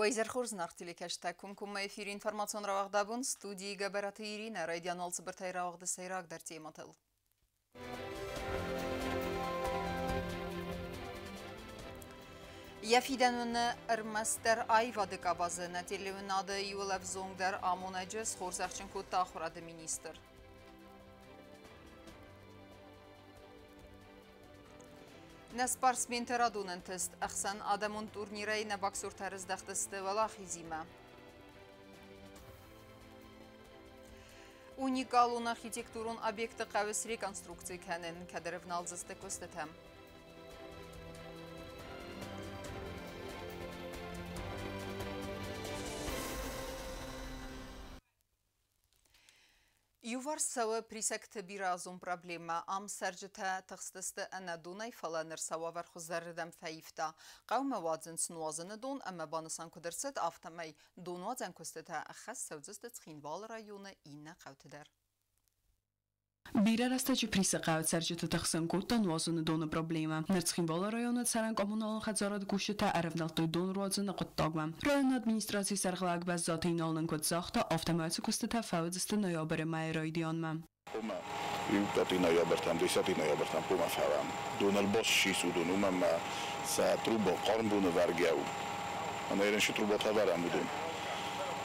Уӕ изӕр хорз, зынаргъ телекӕсджытӕ, комкоммӕ эфиры информацион рауагъд абон, студийы Гӕбӕраты Иринӕ, райдиан уал цыбыртӕй рауагъды сӕйрагдӕр темӕтыл. Йӕ фидӕн уыны ӕрмӕстдӕр аивады къабазы, нӕ телеуынады иуыл ӕвзонгдӕр амонӕджы схорзӕхджын кодта ахуырады министр. Нӕ спортсментӕ радон ӕнтыст ӕхсӕн адӕмон турнирӕй нӕ боксертӕ рыздӕхтысты уӕлахизимӕ. Уникалон архитектурон объекты хъӕуы среконструкци кӕнын, кӕд ӕрӕвналдзысты куыстытӕм. Иуварс цӕуы присӕгты бирӕазон проблемӕ. Ам цӕрджытӕ тыхстысты ӕнӕ донӕй, фӕлӕ ныр сӕ уавӕр хуыздӕрырдӕм фӕивта. Хъӕумӕ уадзынц нуазыны дон ӕмӕ банысан куыд ӕрцыд, афтӕмӕй донуадзӕн куыстытӕ ӕххӕст цӕудзысты Цхинвалы районы иннӕ хъӕуты дӕр. Бирӕ рӕстӕджы Присы хъӕуы цӕрджыты тыхсын кодта нуазыны доны проблемӕ. Ныр Цхинвалы районы цӕрӕн коммуналон хӕдзарады кусджытӕ ӕрӕвнӕлдтой дон руадзыны хъуыддагмӕ. Районы администрацийы сӕргълӕууӕг Бӕззаты Инал нын куыд загъта, афтӕмӕй ацы куыстытӕ фӕуыдзысты ноябры мӕйы райдианмӕ. Хъуамӕ иугӕты ноябртӕм, десяти ноябртӕм хъуамӕ фӕуӕм. Дон ӕрбассис уыдон, уымӕн ӕмӕ сӕ труба хъарм боны вӕргӕ у. Ӕмӕ ерынсы трубатӕ вӕрӕм уыдон.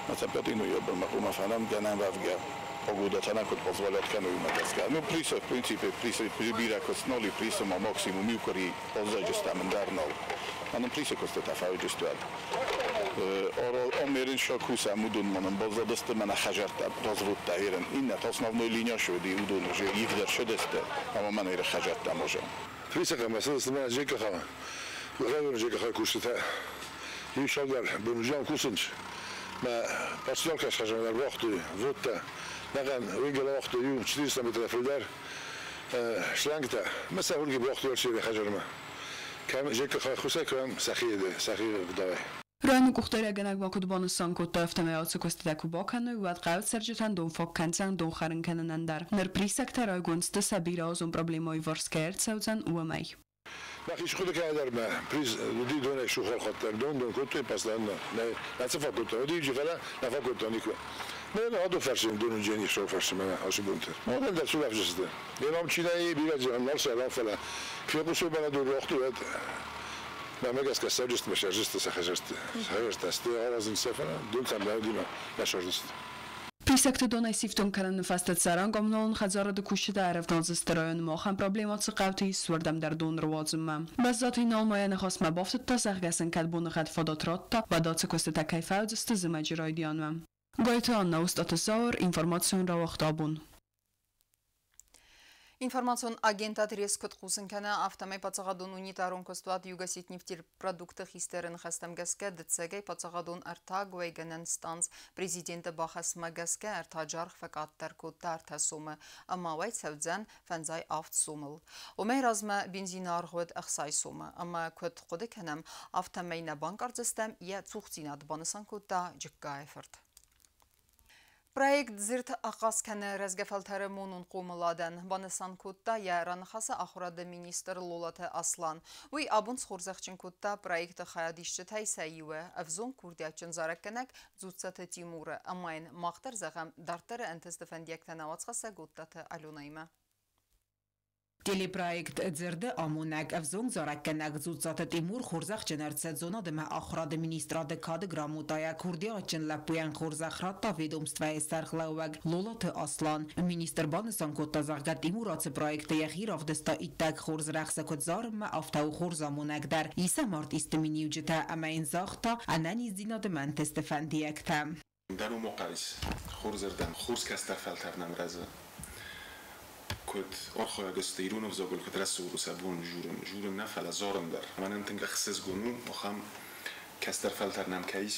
Мӕ сӕ пяти ноябрмӕ хъуамӕ фӕнӕм гӕнӕн уӕвгӕ. Погода та нӕ куыд позволять кӕны, уымӕ гӕсгӕ. Ну, Присы, в принципе, Присы бирӕ куыст нал и, Присы ма максимум иу къуыри баззайдзыстӕм, ӕндӕр нал. Ӕмӕ Присы куыстытӕ фӕуыдзысты уӕд. Омерин шо кусӕм, уыдон ма нын баззадысты мӕнӕ хӕдзӕрттӕ, разводтӕ ерын. Иннӕтӕ основной линия шоди, уыдон уже ивдӕр шыдысты, ӕмӕ мӕнӕ еры хӕдзӕрттӕ може. Присы хъӕмӕ цыдысты мӕнӕ ЖКХ, районы ЖКХ кусджытӕ. Иу цалдӕр бонузиан кусынц. Мӕ пастерка схӕзӕн ӕрбахтой водтӕ. Нӕхъӕн уынгыл ауагътой иу 400 метрӕй фылдӕр шлангтӕ. Мӕ сӕ уырги бахтой ӕрцыди хӕдзармӕ. Кӕм ЖКХ хусӕй, кӕм сӕхи, сӕхи гъдауӕй. Районы къухдариуӕггӕнӕг ма куыд банысан кодта, афтӕмӕй ацы куыстытӕ куы бакӕной, уӕд хъӕуы цӕрджытӕн дон фаг кӕндзӕн дон хӕрын кӕнынӕн дӕр. Ныр присӕгтӕ райгонд сты, сӕ бирӕазон проблемӕ иуварс кӕй ӕрцӕудзӕн, уымӕй. Мӕхи схъуыды кӕнӕ мӕ приз уыди донӕй сухӕрхӕдтӕ дон-дон кодтой постоянно. Нӕ, нӕ цы фӕкодта, уыди фӕлӕ нӕ фӕкодта никуы. Нӕ, адон фӕрсын доны джени хсӕв фӕрсын мӕнӕ ацы бонты. Мадӕн дӕр сулӕфдзысты. Йе ном чи нӕй, бирӕ дзы нал сӕ фӕлӕ фехъусой мӕнӕ дон рохты, уӕд мӕмӕ гӕсгӕ сӕрджысты мӕ сӕрджысты сӕ хӕдзӕртты. Хӕдзӕрттӕ сты аразынц сӕ, фӕлӕ дон сӕм нӕ уыди мӕ нӕ сӕрдысты. Присӕгты донӕй сифтонг кӕныны фӕстӕ цӕрӕн коммуналон хӕдзарады кусджытӕ ӕрӕвналдзысты районы ахӕм проблемӕ цы хъӕуты ис, уырдӕм дӕр дон руадзынмӕ. Бӕззаты Инал ма йӕ ныхасмӕ бафтыдта, зӕгъгӕ сын кӕд боныгъӕд фадат радта, уӕд ацы куыстытӕ кӕй фӕуыдзысты зымӕджы райдианмӕ. Гайты Анна, Остъаты Зауыр, информацион рауагъд абон. Информацион агентад РЕС куыд хъусын кӕны, афтӕмӕй паддзахадон унитарон куыстуат Югосетнефтепродукты хистӕры ныхӕстӕм гӕсгӕ дыццӕгӕй паддзахадон ӕртаг уӕйгӕнӕн станц президенты бахӕсмӕ гӕсгӕ ӕртаджы аргъ фӕкъаддӕр кодта 3 сомы ӕмӕ уӕй цӕудзӕн 57 сомыл. Уымӕй размӕ бензины аргъ уыд 60 сомы ӕмӕ куыд хъуыды кӕнӕм, афтӕмӕй нӕ банкъардзыстӕм йӕ цухдзинад, банысан кодта Джыккайы фырт. Проект «Дзырд ахъаз кӕны рӕзгӕ фӕлтӕры монон хъомыладӕн», банысан кодта йӕ раныхасы ахуырады министр Лолаты Аслан. Уый абон схорзӕхджын кодта проекты хайадисджытӕй сӕ иуы, ӕвзонг курдиатджын зарӕггӕнӕг Дзуццаты Тимуры, ӕмӕ йын мах дӕр зӕгъӕм дарддӕры ӕнтысты фӕндиӕгтӕ нӕ уацхӕссӕг Оттаты Аленаимӕ. Телепроект «Дзырды амонӕг» ӕвзонг зарӕггӕнӕг Дзуццаты Тимур хорзӕхджын ӕрцыд зонад ӕмӕ ахуырады министрады кады грамотайӕ. Курдиатджын лӕппуйӕн хорзӕх радта ведомствӕйы сӕргълӕууӕг Лолаты Аслан. Министр банысан кодта, зӕгъгӕ, Тимур ацы проекты йӕхи равдыста иттӕг хорз, рӕхсы куыд зарынмӕ, афтӕ у хорз амонӕг дӕр. Ис ӕм артисты миниуджытӕ, ӕмӕ йын загъта ӕнӕниздзинады ӕмӕ ӕнтысты фӕндиӕгтӕ. Дӕ ном охъӕрис хорзӕрдӕм, хорз кӕстӕр фӕлтӕр нӕм рӕзы. Куыд архайаг сты ирон ӕвзагыл, куыд рӕсугъд у сӕ бон журын, журын нӕ, фӕлӕ зарын дӕр. Мӕнӕн тынг ӕхсызгон у, ахӕм кӕстӕр фӕлтӕр нӕм кӕй ис,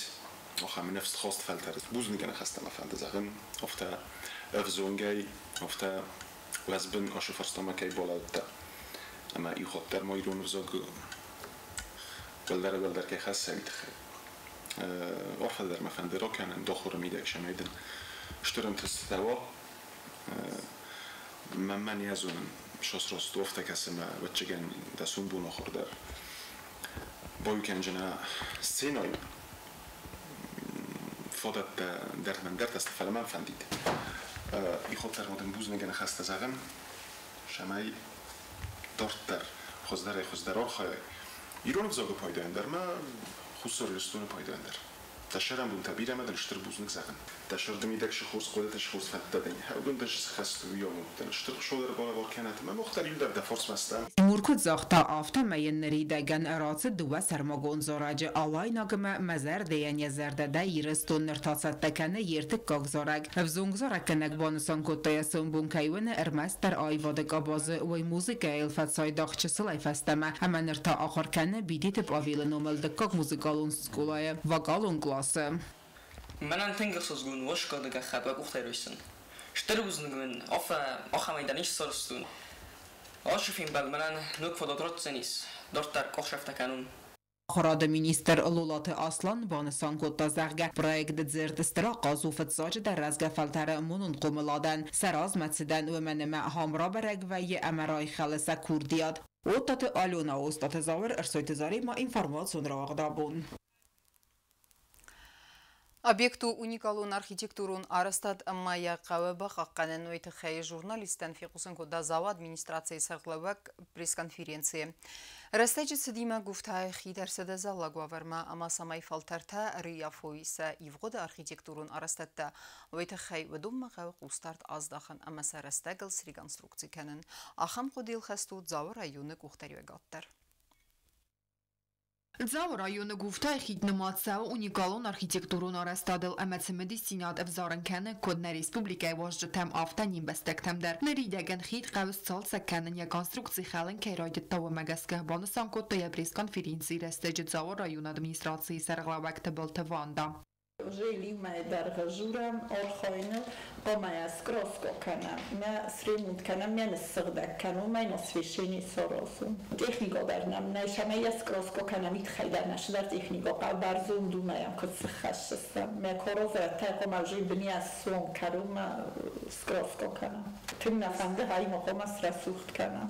ахӕм ныфсхаст фӕлтӕр. Бузныгы ныхӕстӕ мӕ фӕнды зӕгъын, афтӕ ӕвзонгӕй, афтӕ уӕзбын ашы фарстамӕ кӕй балӕудтӕ. Ӕмӕ иу хатт дӕр ма ирон ӕвзаг уӕлдӕр-уӕлдӕр кӕй хӕссы, уый тыххӕй. Арфӕ дӕр мӕ фӕнды ракӕнын, дохтыры мидӕг сӕмӕй дын стыр ӕнтыстытӕ уа. Мӕнмӕ не зонын, сосрост афтӕ кӕсы мӕ ӕвӕццӕгӕн дӕ сомбон ахуыр дӕр баиу кӕнджынӕ сценӕйы. Фадӕттӕ дӕр мӕн дӕр фӕлӕ мӕн фӕндид. Их хотдӕр ма дын бузныгы ныхӕстӕ зӕгъын, цӕмӕй дарддӕр хуыздӕрӕй-хуыздӕр архайай. Ирон ӕвзагы пайдайӕн дӕр ма Хуссар Ирыстоны пайдайӕн дӕр. Дӕ сӕрӕнбонтӕ бирӕ ӕмӕ дын стыр бузныг зӕгъын. Дӕ сӕрды мидӕг цы хорз хъуыдытӕ, цы хорз фӕндтӕ дӕн, уыдон дын сыххӕст уый амондтӕн. Стыр Хуыцау дӕр балӕвар кӕнӕт ӕмӕ мах дӕр иу дӕр дӕ фарсмӕ стӕм. Тимур куыд загъта, афтӕмӕй йын ныридӕгӕн рацыд дыууӕ сӕрмагонд зарӕджы «Алайнаг» ӕмӕ «Мӕ зӕрдӕйӕн йӕ зӕрдӕ дӕ Ирыстон» ныр та цӕттӕ кӕны йе ртыккаг зарӕг. Ӕвзонг зарӕггӕнӕг банысан кодта, йӕ сомбон кӕй уыны ӕрмӕстдӕр аивады къабазы, уый музыкӕйыл фӕцайдагъ чысылӕй фӕстӕмӕ ӕмӕ ныр та ахуыр кӕны Бидиты Павелы номыл дыккаг музыкалон скъолайы вокалон къласы. Мӕнӕн тынг ӕхсызгон у скады гӕххӕтт уӕ къухтӕй райсын. Стыр бузныг мын, ахӕмӕй дӕр ницы сарӕзтон. Ацы фембӕлд мӕнӕн ног фадат ратдзӕнис дарддӕр къахсӕфтӕ кӕнын. Ахуырады министр Лолаты Аслан банысан кодта, зӕгъгӕ, проект дзырд стыр ахъаз у фыццаджыдӕр рӕзгӕ фӕлтӕры монон хъомыладӕн, сӕ размӕцыдӕн, уымӕн ӕмӕ ахӕм рабӕрӕг вӕййы ӕмӕ райхӕлы сӕ курдиат. Оттаты Алена, Остъаты Зауыр, Ӕрсойты Заремӕ, информацион рауагъд «Абон». Объект у уникалон архитектурон арӕзтад ӕмӕ йӕ хъӕуы бахъахъхъӕнын. Уый тыххӕй журналисттӕн фехъусын кодта Дзауы администрацийы сӕргълӕууӕг пресс-конференцийы. Рӕстӕджы цыдимӕ Гуфтайы хид ӕрцыд ӕдзӕллаг уавӕрмӕ ӕмӕ цӕмӕй фӕлтӕртӕ ӕрыййафой сӕ ивгъуыды архитектурон арӕзтӕдтӕ, уый тыххӕй уыдонмӕ хъӕуы хъусдард аздахын ӕмӕ сӕ рӕстӕгыл среконструкци кӕнын. Ахӕм хъуыдыйыл хӕст у Дзауы районы къухдариуӕгад дӕр. Дзауы районы Гуфтайы хид нымад цӕуы уникалон архитектурон арӕзтадыл ӕмӕ цымыдисдзинад ӕвзарын кӕны куыд нӕ республикӕйы уазджытӕм, афтӕ не мбӕстӕгтӕм дӕр. Ныридӕгӕн хид хъӕуы сцалцӕг кӕнын, йӕ конструкци хӕлын кӕй райдыдта, уымӕ гӕсгӕ, банысан кодта йӕ пресс-конференцийы рӕстӕджы Дзауы районы администрацийы сӕргълӕууӕг Тыбылты Ванда. Уже иумӕ дӕргъы журӕм архайыныл, хъуамӕ скраско кӕнӕм, мӕ сремонт кӕнӕм, мӕ ныссыгъдӕг кӕнӕм, мӕ освещение саразын. Техника дӕр нӕм нӕй, цӕмӕй йӕ скраско кӕнӕм, уый тыххӕй дӕр нӕ цыдӕр техника хъӕуы, бӕрзонд у, мӕ йӕм куыд сыххӕссӕм. Мӕ корозӕттӕ хъуамӕ уже бынӕссон кӕронмӕ скраско кӕнӕм. Тынг нӕ фӕнды, хаимӕ хъуамӕ срӕсугъд кӕнӕм.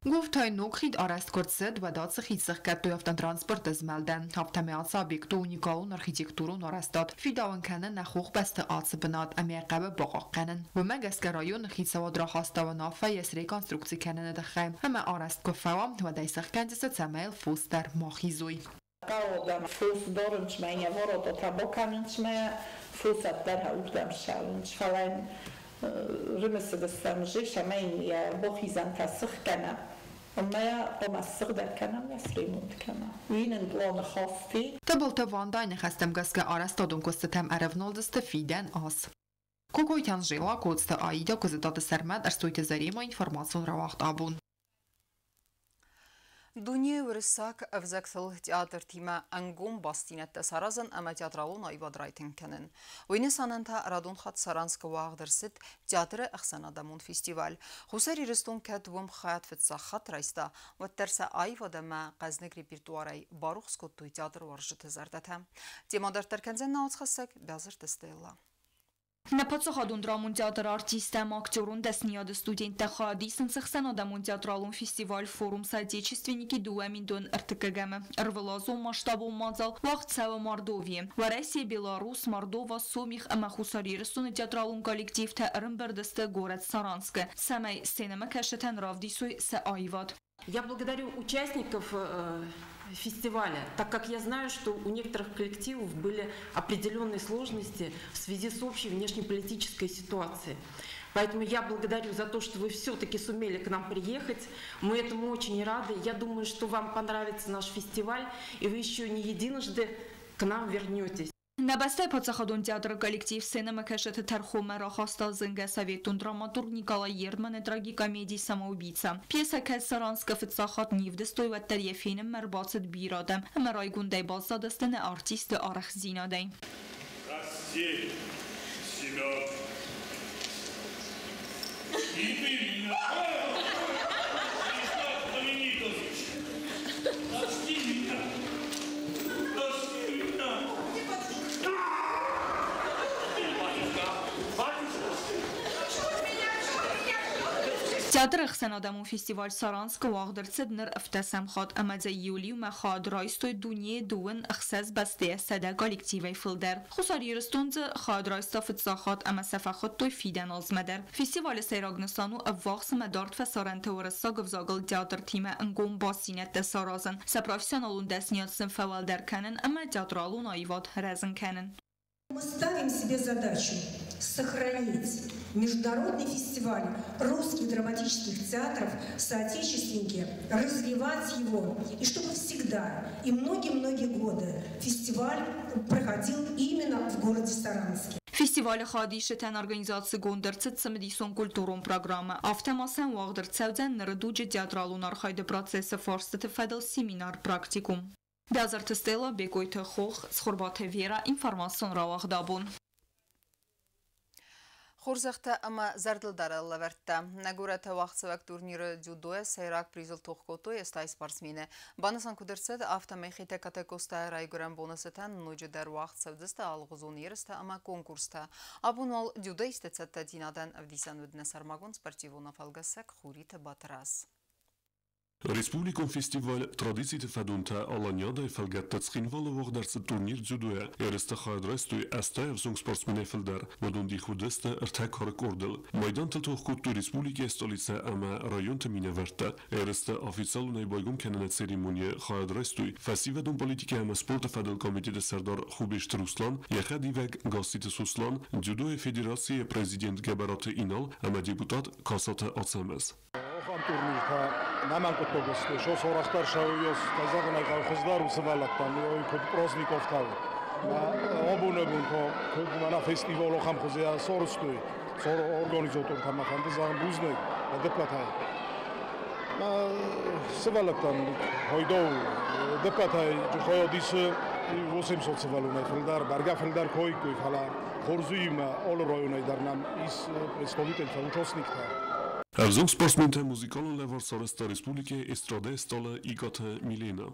Гуфтайы ног хид арӕзт куы рцыд, уӕд ацы хид сӕхгӕдтой автотранспорты змӕлдӕн. Афтӕмӕй ацы объект у уникалон архитектурон арӕзтад. Фидауын кӕны нӕ хохбӕсты ацы бынат ӕмӕ йӕ хъӕуы бахъахъхъӕнын. Уымӕ гӕсгӕ районы хицауад рахаста уынаффӕ йӕ среконструкци кӕныны тыххӕй. Ӕмӕ арӕзт куы фӕуа, уӕд ӕй сӕхгӕндзысты, цӕмӕй йыл фос дӕр ма хизой. Хъӕуы дам фос дарынц мӕ йӕ ворототӕ бакӕнынц мӕ фосӕд дӕр уырдӕм ссӕуынц, фӕлӕ йын рымысыдыстӕм же, цӕмӕй йын йӕ бахизӕнтӕ сыхгӕнӕм ӕмӕ хъуамӕ ссыгъдӕг кӕнӕм, йӕ сремонт кӕнӕм. Уый нын пъланы хасти. Тыбылты Вандайы ныхӕстӕм гӕсгӕ арӕзтадон куыстытӕм ӕрӕвналдзысты фидӕн аз. Кокойты Анжела, Коцты Аида, Куыдзытаты Сӕрмӕт, Ӕрсойты Заремӕ, информацион рауагъд «Абон». Дунейы уырыссаг ӕвзӕгтыл театртимӕ ӕнгом бастдзинӕдтӕ саразын ӕмӕ театралон аивад райтынг кӕнын. Уый нысанӕн та радон хатт Саранскы уагъд ӕрцыд театры ӕхсӕнадӕмон фестиваль. Хуссар Ирыстон кӕд уым хайад фыццаг хатт райста, уӕддӕр сӕ аивад ӕмӕ хъӕзныг репертуарӕй барухс кодтой театруарзджыты зӕрдӕтӕ. Темӕ дарддӕр кӕндзӕн нӕ уацхӕссӕг Бязырты Стелла. Нӕ паддзахадон драмон театры артисттӕ ӕмӕ актерон дӕсныйады студенттӕ хайад исынц ӕхсӕнадӕмон театралон фестиваль «Форум Соотечественники» 2030-ӕмы. Ӕрвылазон масштабон мадзал уагъд цӕуы Мордовийы. Уӕрӕсе, Беларус, Мордова, Сомих ӕмӕ Хуссар Ирыстоны театралон коллективтӕ ӕрӕмбырд сты горӕт Саранскы, цӕмӕй сценӕмӕкӕсджытӕн равдисой сӕ аивад. Я благодарю участников фестиваля, так как я знаю, что у некоторых коллективов были определенные сложности в связи с общей внешнеполитической ситуацией. Поэтому я благодарю за то, что вы все-таки сумели к нам приехать. Мы этому очень рады. Я думаю, что вам понравится наш фестиваль, и вы еще не единожды к нам вернетесь. Нӕ бӕстӕйы паддзахадон театры коллектив сценӕмӕкӕсджыты тӕрхонмӕ рахаста зынгӕ советон драматург Николай Ердманы трагикомеди «Самоубийца». Пьесӕ кӕд Саранскы фыццаг хатт не вдыстой, уӕддӕр йӕ фенынмӕ ӕрбацыд бирӕ адӕм ӕмӕ райгондӕй баззадысты нӕ артистты арӕхстдзинадӕй. Прости, Семен. И ты меня. Станислав Прости меня. Прости меня. Батюшка, батюшка. Театры ӕхсӕнадӕмон фестиваль Саранскы уагъд ӕрцыд ныр ӕвддӕсӕм хатт ӕмӕ дзы июлимӕ хайад райстой дунейы 66 бӕстӕйӕ 100 коллективӕй фылдӕр. Хуссар Ирыстон дзы хайад райста фыццаг хатт ӕмӕ сӕ фӕхуыдтой фидӕн азмӕ дӕр. Фестивалы сӕйраг нысан у ӕввахс ӕмӕ дард фӕсарӕнты уырыссаг ӕвзагыл театртимӕ ӕнгом бастдзинӕдтӕ саразын, сӕ профессионалон дӕсныйад сын фӕуӕлдӕр кӕнын ӕмӕ театралон аивад рӕзын кӕнын. Мы ставим себе задачу сохранить международный фестиваль русских драматических театров «Соотечественники», развивать его, и чтобы всегда и многие-многие годы фестиваль проходил именно в городе Саранске. Фестивалы хайадисджытӕн организацигонд ӕрцыд цымыдисон культурон программӕ. Афтӕ ма сӕм уагъд ӕрцӕудзӕн ныры дуджы театралон архайды процессы фарстыты фӕдыл семинар-практикум. Бязырты Стелла, Бекъойты Хох, Цхуырбаты Вера, информацион рауагъд «Абон». Хорзӕхтӕ ӕмӕ зӕрдылдарӕн лӕвӕрттӕ. Нӕ горӕты уагъдцӕуӕг турниры дзюдойӕ сӕйраг призыл тох кодтой 80 спортсмены. Банысан куыд ӕрцыд, афтӕмӕй Хетӕгкаты Къостайы райгуырӕн боны цытӕн ноджыдӕр уагъд цӕудзысты алыгъуызон ерыстӕ ӕмӕ конкурстӕ. Абон уал дзюдоисты цӕттӕдзинадӕн ӕвдисӕн уыд нӕ сӕрмагонд спортивон афӕлгӕсӕг Хуриты Батрадз. Республикон фестиваль «Традициты фӕдонтӕ Аланиадайы фӕлгӕтты Цхинвалы уагъд ӕрцыд турнир дзюдойӕ. Ерысты хайад райстой 80 ӕвзонг спортсменӕй фылдӕр. Уыдон дих уыдысты ӕртӕ кары къордыл. Майдантыл тох кодтой республикӕйы столицӕ ӕмӕ районты минӕвӕрттӕ. Ерысты официалонӕй байгом кӕныны церемонийы хайад райстой фӕсивӕдон политикӕ ӕмӕ спорты фӕдыл комитеты сӕрдар Хубежты Руслан, йӕ хӕдивӕг Гасситы Сослан, дзюдойы федерацийы президент Гӕбӕраты Инал ӕмӕ депутат Касаты Ацӕмӕз. Ахӕм турниртӕ нӕмӕн хъуыддаг сты. Сосорӕхдӕр сӕуы кӕй зӕгъын ӕй хъӕуы, хуыздӕр у сывӕллӕттӕн, куыд праздниковтау. Абоны бон та куыд мӕнӕ фестивал ахӕм хуызы сарӕзтой, организатортӕ мӕ фӕнды зӕгъын бузныг ӕдӕппӕтӕй. Сывӕллӕттӕн пайда у ӕдӕппӕтӕй хайад исы 800 сывӕллонӕй фылдӕр, бӕргӕ фылдӕр каиккой, фӕлӕ хорз уыимӕ алы районӕй дӕр нӕм ис представительтӕ, участниктӕ. Ӕвзонг спортсментӕн музыкалон лӕвар сарӕзта республикӕйы эстрадӕйы стъалы Икъаты Милена.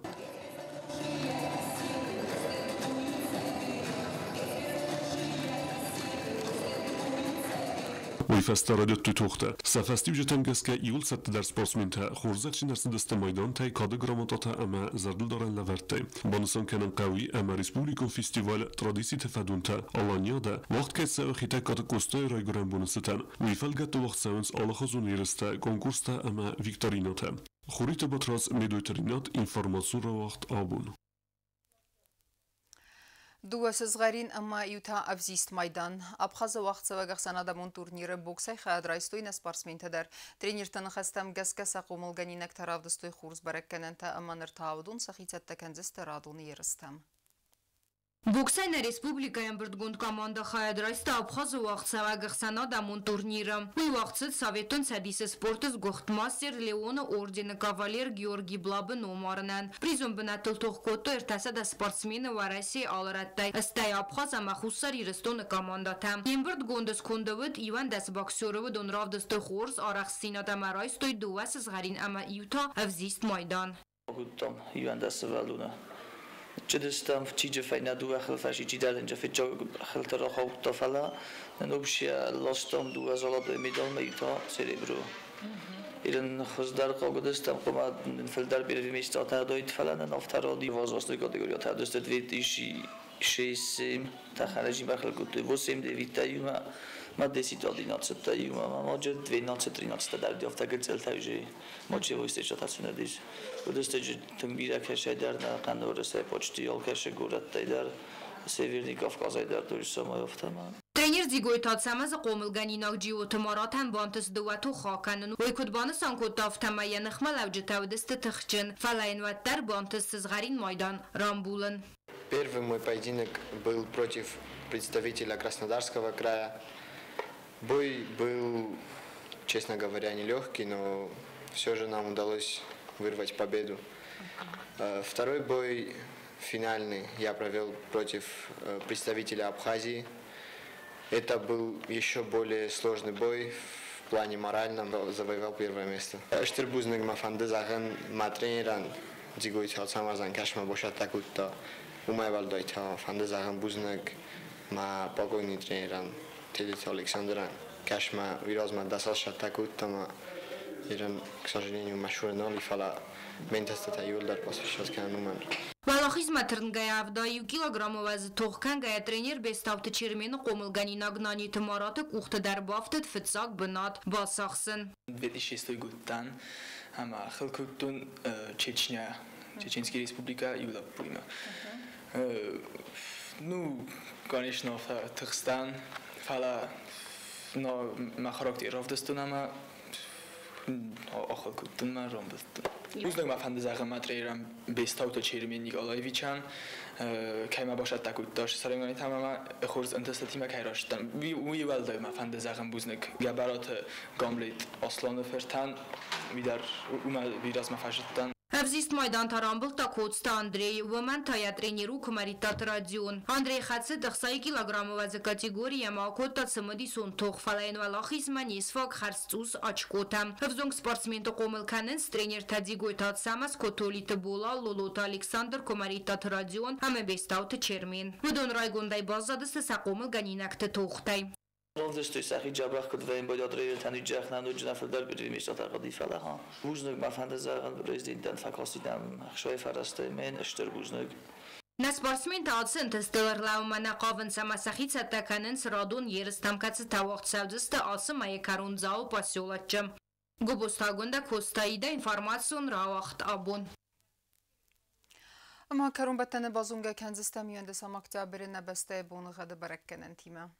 Уый фӕстӕ райдыдтой тохтӕ. Сӕ фӕстиуджытӕм гӕсгӕ иууыл цӕттӕдӕр спортсментӕ хорзӕхджын ӕрцыдысты майдантӕй, кады грамотатӕ ӕмӕ зӕрдылдарӕн лӕвӕрттӕй. Банысан кӕнын хъӕуы, ӕмӕ республикон фестиваль «Традициты фӕдонтӕ Аланиадӕ» уагъд кӕй цӕуы Хетӕгкаты Къостайы райгуырӕн боны цытӕн. Уый фӕлгӕтты уагъд цӕуынц алыхуызон ерыстӕ, конкурстӕ ӕмӕ викторинӕтӕ. Хуриты Батрадз, Медойты Ринат, информацион рауагъд «Абон». Дыууӕ сызгъӕрин ӕмӕ иу та ӕвзист майдан. Абхазы уагъдцӕуӕг ӕхсӕнадӕмон турниры боксӕй хайад райстой нӕ спортсментӕ дӕр. Тренерты ныхӕстӕм гӕсгӕ сӕ хъомылгӕнинӕгтӕ равдыстой хорз бӕрӕггӕнӕнтӕ ӕмӕ ныр та уыдон сӕхи цӕттӕ кӕндзысты радон ерыстӕм. Боксӕй нӕ республикӕйы ӕмбырдгонд командӕ хайад райста Абхазы уагъдцӕуӕг ӕхсӕнадӕмон турниры. Уый уагъд цыд Советон Цӕдисы спорты сгуыхт мастер Леоны ордены кавалер Георгий Блабы номарынӕн. Призон бынӕттыл тох кодтой 300 спортсмены Уӕрӕсейы алы рӕттӕй, стӕй Абхаз ӕмӕ Хуссар Ирыстоны командӕтӕ. Не мбырдгонды сконды уыд 11 боксеры, уыдон равдыстой хорз арӕхстдзинад ӕмӕ райстой дыууӕ сызгъӕрин ӕмӕ иу та ӕвзист майдан. Кодтам 11 сывӕллоны. Чидыстӕм чиджы фӕйнӕ дыууӕ хылфӕси чидӕрдынджы фыццаг хылты рахаудта, фӕлӕ нын общая ластам дыууӕ золотой медалмӕ, иу та серебро. Ирын хуыздӕр хъуыдыстӕм, хъуамӕ нын фылдӕр первый место атӕдойт, фӕлӕ нын афтӕ ради возрастной категория атӕдысты 2006-7, тахӕнӕжи бахыл кодтой 8-9 иумӕ, ма 10-11 иумӕ, ма маджы 12-13 дӕр афтӕ гыццылтӕ уже маджы войстечатацунадис. Уыдысты тынг бирӕ кӕсӕй дӕр нӕ хъӕн Уӕрӕсейы почти алкӕсы горӕттӕй дӕр, Северный Кавказӕй дӕр, то есть самое афтӕ. Тренер Дзигойты Ацӕмӕзы хъомылгӕнинаг Джиоты Маратӕн бантыст дыууӕ тохы акӕнын. Уый куыд банысан кодта, афтӕмӕй йӕ ныхмӕлӕуджытӕ уыдысты тыхджын, фӕлӕ йын уӕддӕр бантыст сызгъӕрин майдан рамбулын. Первый мой поединок был против представителя Краснодарского края. Бой был, честно говоря, нелегкий, но все же нам удалось вырвать победу. Второй бой, финальный, я провел против представителя Абхазии. Это был еще более сложный бой в плане моральном, завоевал первое место. Стыр бузныг мӕ фӕнды зӕгъын мӕ тренерӕн Дзигойты Ацӕмӕзӕн, кӕцы мӕ бацӕттӕ кодта. Уымӕй уӕлдай та фӕнды зӕгъын бузныг мӕ покойный тренерӕн Тедеты Александрӕн, кӕцы мӕ уый размӕ 10 азы цӕттӕ кодта мӕ Ерӕн, к сожалению, мӕ цуры нал и, фӕлӕ ме нтыстытӕ иууылдӕр посвящать кӕнын уымӕн. Уӕлахизмӕ тырнгӕйӕ 71 килограммы уӕзы тох кӕнгӕйӕ тренер Бестауты Чермены хъомылгӕнинаг Наниты Мараты къухты дӕр бафтыд фыццаг бынат бацахсын. 2006 год-тан ӕмӕ хыл кодтон Чечня, Чеченский республикӕ иу лӕппуимӕ. Ну, конечно, тыхстӕн, фӕлӕ мӕ характер равдыстон ӕмӕ ахыл кодтон мӕ рамбылдтон. Бузныг мӕ фӕнды зӕгъын мӕ тренерӕн Бестауты Чермен Николаевичӕн, кӕй мӕ бацӕттӕ кодта соревнованийтӕм ӕмӕ хорз ӕнтыстытимӕ кӕй рацыдтӕн. Уый уӕлдай мӕ фӕнды зӕгъын бузныг Гӕбӕраты Гамлет Асланы фыртӕн, уый дӕр уымӕ уый размӕ фӕзыдтӕн. Ӕвзист майдан та рамбылдта Коцты Андрей. Уымӕн та йӕ тренер у Куымӕридтаты Родион. Андрей хӕцыд 60 килограммы уӕзы категорийы ӕмӕ акодта цымыдисон тох, фӕлӕ йын уӕлахизмӕ не сфаг хӕрз цъус очкотӕ. Ӕвзонг спортсменты хъомыл кӕнынц тренертӕ Дзигойты Ацӕмӕз, Котолиты Бола, Лолоты Александр, Куымӕридтаты Родион ӕмӕ Бестауты Чермен. Уыдон райгондӕй баззадысты сӕ хъомылгӕнинӕгты тохтӕй. Равдыстой сӕхи дзӕбӕх, куыд вӕййын тренертӕн уыджӕх нӕ ноджы нӕ фылдӕр бирӕ хъуыди, фӕлӕ бузныг мӕ фӕнды зӕгъын президентӕн, фӕкасти нӕм ӕхсайы фӕрӕзтӕй, мӕн стыр бузныг. Нӕ спортсментӕ ацы ӕнтыстыл ӕрлӕууынмӕ нӕ хъавынц ӕмӕ сӕхи цӕттӕ кӕнынц радон ерыстӕм, кӕцытӕ уагъд цӕудзысты ацы мӕйы кӕрон Дзауы поселоччы. Гобозты Агуындӕ, Коцты Аидӕ, информацион рауагъд абон. Ӕмӕ кӕронбӕттӕны базонгӕ кӕндзыстӕм 11 октябры нӕ бӕстӕйы боныгъӕды бӕрӕггӕнӕнтимӕ.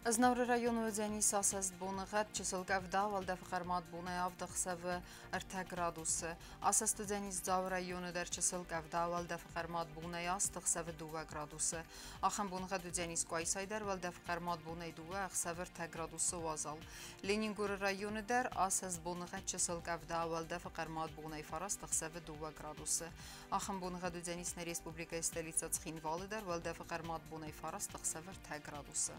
Знауыры районы уыдзӕнис асӕст боныгъӕд, чысыл къӕвда, уӕлдӕфы хъӕрмад бонӕй 7 ӕхсӕвы 3 градусы. Асӕст уыдзӕнис Дзауы районы дӕр чысыл къӕвда, уӕлдӕфы хъӕрмад бонӕй 8 ӕхсӕвы 2 градусы. Ахӕм боныгъӕд уыдзӕнис Къуайсайы дӕр, уӕлдӕфы хъӕрмад бонӕй 2 ӕхсӕвы 3 градусы уазал. Ленингоры районы дӕр асӕст боныгъӕд, чысыл къӕвда, уӕлдӕфы хъӕрмад бонӕй 9 ӕхсӕвы 2 градусы. Ахӕм боныгъӕд уыдзӕнис нӕ республикӕйы столицӕ Цхинвалы дӕр, уӕлдӕфы хъӕрмад бонӕй 9 ӕхсӕвы 3 градусы.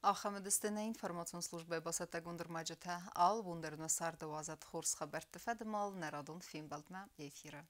Ахӕм уыдысты нӕ информацион службӕйы бацӕттӕгонд ӕрмӕджытӕ. Алы бон дӕр нӕ царды уадзӕд хорз хабӕртты фӕдымал нӕ радон фембӕлдмӕ эфиры.